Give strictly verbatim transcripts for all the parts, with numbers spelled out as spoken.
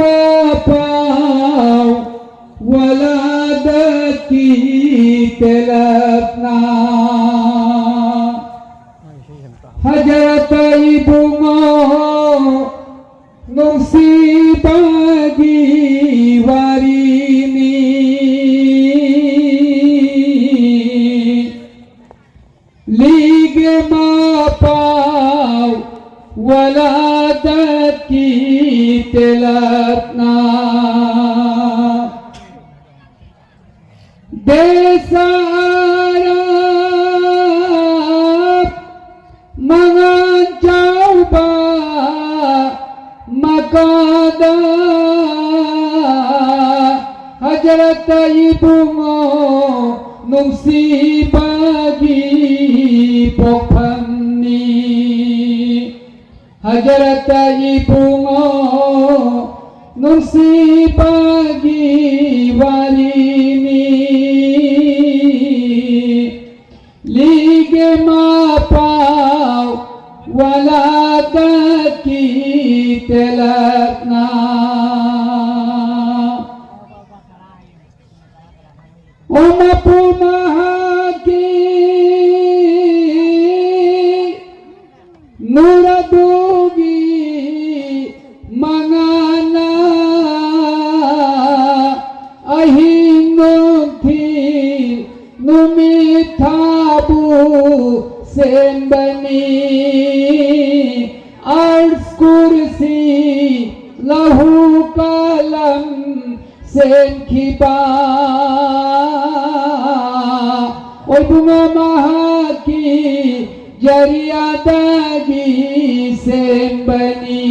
ꯄꯥꯎ ꯋꯥꯂꯥꯗꯀꯤ ꯇꯦꯂꯞꯅ꯫ ꯍꯖꯔꯠ ꯏꯕꯨꯡꯉꯣ ꯅꯨꯡꯁꯤꯕꯒꯤ ꯋꯥꯔꯤꯅꯤ꯫ ꯂꯤꯒꯦ ꯃꯄꯥꯎ ꯋꯥꯂꯥꯗꯀꯤ ꯇꯦꯂꯞꯅ꯫ ꯗꯦꯁ ꯑꯔꯕ ꯃꯉꯥꯟ ꯆꯥꯎꯕ ꯃꯀꯥꯗ ꯍꯖꯔꯠ ꯏꯕꯨꯡꯉꯣ ꯅꯨꯡꯁꯤꯕꯒꯤ ꯄꯣꯛꯐꯝꯅꯤ꯫ ꯍꯖꯔꯠ ꯏꯕꯨꯡꯉꯣ ꯅꯨꯡꯁꯤꯕꯒꯤ ꯋꯥꯔꯤꯅꯤ꯫ ꯂꯤꯒꯦ ꯃꯄꯥꯎ ꯋꯥꯂꯥꯗꯀꯤ ꯇꯦꯂꯞꯅ꯫ ꯑꯣ ꯃꯄꯨ ꯃꯍꯥꯛꯀꯤ ꯅꯨꯔ ꯑꯗꯨꯒꯤ ꯃꯉꯥꯜꯅ ꯑꯍꯤꯡ ꯅꯨꯡꯊꯤꯜ ꯅꯨꯃꯤꯠ ꯊꯥꯕꯨ ꯁꯦꯝꯕꯅꯤ꯫ ꯑꯔꯁ ꯀꯨꯔꯁꯤ ꯂꯧꯍꯨ ꯀꯂꯝ ꯁꯦꯝꯈꯤꯕ ꯑꯣꯏꯕꯨꯡꯉꯣ ꯃꯍꯥꯛꯀꯤ ꯖꯔꯤꯌꯥꯗꯒꯤ ꯁꯦꯝꯕꯅꯤ꯫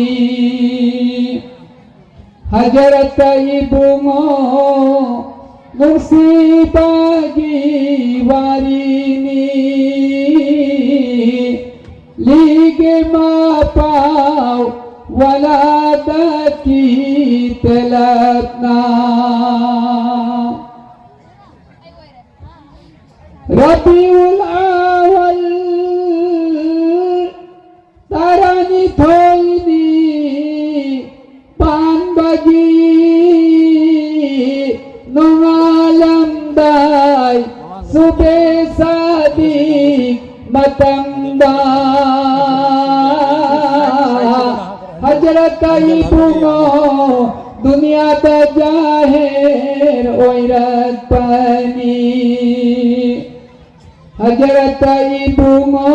ꯍꯖꯔꯠ ꯏꯕꯨꯡꯉꯣ ꯅꯨꯡꯁꯤꯕꯒꯤ ꯋꯥꯔꯤꯅꯤ꯫ ꯂꯤꯒꯦ ꯃꯄꯥꯎ ꯋꯥꯂꯥꯗꯀꯤ ꯇꯦꯂꯞꯅ꯫ ꯔꯕꯤꯎꯜ ꯑꯋꯜ ꯇꯔꯥꯅꯤꯊꯣꯏꯅꯤ ꯄꯥꯟ ꯕꯒꯤ ꯅꯣꯡꯉꯥꯜꯂꯝꯗꯥꯏ ꯁꯨꯕꯦ ꯁꯥꯗꯤꯛ ꯃꯇꯝꯗ꯫ ꯍꯖꯔꯠ ꯏꯕꯨꯡꯉꯣ ꯗꯨꯅꯤꯌꯥꯗ ꯖꯥꯍꯤꯔ ꯑꯣꯏꯔꯛꯄꯅꯤ꯫ ꯍꯖꯔꯠ ꯏꯕꯨꯡꯉꯣ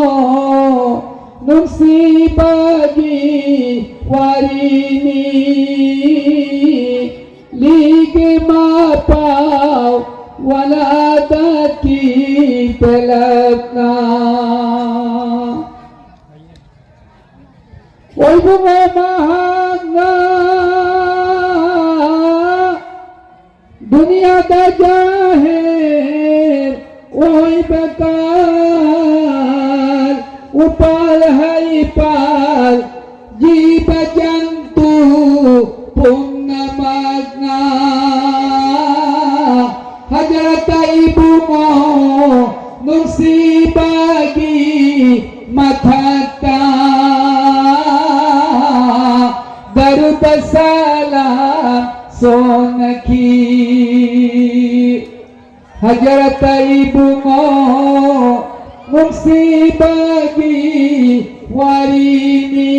ꯅꯨꯡꯁꯤꯕꯒꯤ ꯋꯥꯔꯤꯅꯤ꯫ ꯂꯤꯒꯦ ꯃꯄꯥꯎ ꯋꯥꯂꯥꯗꯀꯤ ꯇꯦꯂꯞꯅ꯫ ꯑꯣꯏꯕꯨꯡꯉꯣ ꯃꯍꯥꯛꯅ ꯗꯨꯅꯤꯌꯥꯗ ꯖꯥꯍꯤꯔ ꯑꯣꯏꯕ ꯀꯥꯜ, ꯎꯄꯥꯜ ꯍꯩꯄꯥꯜ, ꯖꯤꯕ ꯖꯟꯇꯨ ꯄꯨꯝꯅꯃꯛꯅ ꯍꯖꯔꯠ ꯏꯕꯨꯡꯉꯣ ꯅꯨꯡꯁꯤꯕꯒꯤ ꯃꯊꯛꯇ ꯗꯔꯨꯗ ꯁꯂꯥꯝ ꯁꯣꯟꯅꯈꯤ꯫ ꯍꯖꯔꯠ ꯏꯕꯨꯡꯉꯣ ꯅꯨꯡꯁꯤꯕꯒꯤ ꯋꯥꯔꯤꯅꯤ꯫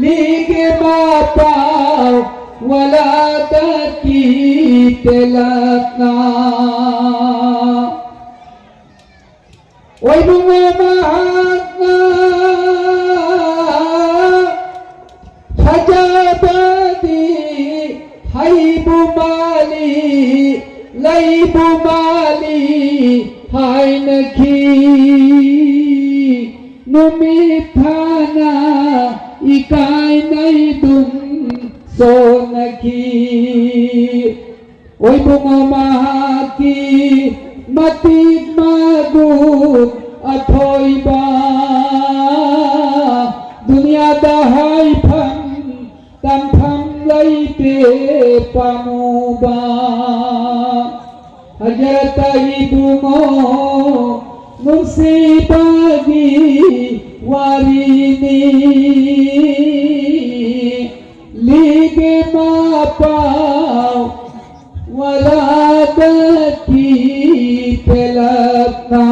ꯂꯤꯒꯦ ꯃꯄꯥꯎ ꯋꯥꯂꯥꯗꯀꯤ ꯇꯦꯂꯞꯅ꯫ ꯑꯣꯏꯕꯨꯡꯉꯣ ꯃꯍꯥꯛꯅ ꯐꯖꯕꯗꯤ ꯍꯩꯕꯨ ꯃꯥꯜꯂꯤ, ꯂꯩꯕꯨ ꯃꯥꯜꯂꯤ ꯍꯥꯏꯅꯈꯤ꯫ ꯅꯨꯃꯤꯠ ꯊꯥꯅ ꯏꯀꯥꯏꯅꯩꯗꯨꯝ ꯁꯣꯟꯅꯈꯤ꯫ ꯑꯣꯏꯕꯨꯡꯉꯣ ꯃꯍꯥꯛꯀꯤ ꯃꯇꯤꯛ ꯃꯒꯨꯟ ꯑꯊꯣꯏꯕ, ꯗꯨꯅꯤꯌꯥꯗ ꯍꯥꯏꯐꯝ ꯇꯝꯐꯝ ꯂꯩꯇꯦ ꯄꯥꯝꯃꯨꯕ꯫ ꯍꯖꯔꯠ ꯏꯕꯨꯡꯉꯣ ꯅꯨꯡꯁꯤꯕꯒꯤ ꯋꯥꯔꯤꯅꯤ꯫ ꯂꯤꯒꯦ ꯃꯄꯥꯎ ꯋꯥꯔꯥꯗꯒꯤ ꯇꯦꯂꯛꯅ꯫